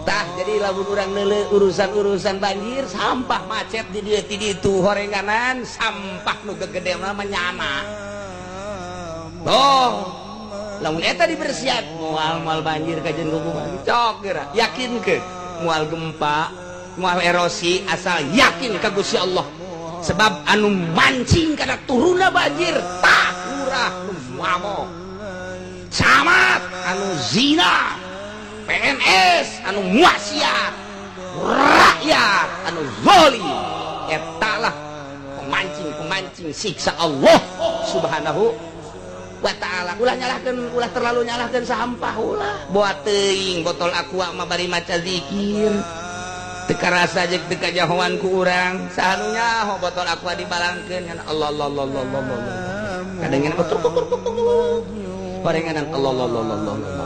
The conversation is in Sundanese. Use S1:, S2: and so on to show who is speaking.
S1: Tah, jadi lamun urang neuleu urusan-urusan banjir, sampah, macet di dieu ti ditu, horenganan sampah nu gegede mah nyana. Oh, lamun eta dibersihan, moal moal banjir kajen kumaha? Cok geura, yakin ke moal gempa, moal erosi, asal yakin ka Gusti Allah. Sebab anu mancing kana turunna banjir tah lurah nu mabok, camat anu zina, PNS anu maksiat, rakyat anu zalim. Eta lah pemancing-pemancing siksa Allah Subhanahu wa Ta'ala. Ulah nyalahkan, ulah terlalu nyalahkan sampah, ulah. Buat teuing botol Aqua mah bari maca zikir teu karasa jeung teu kajahoan ku urang. Saha nu nyaho botol Aqua dibalangkeun ngan Allah Allah Allah Allah Allah Allah. Kadengeun tuk tuk tuk tuk tuk. Barenganan Allah Allah Allah Allah Allah.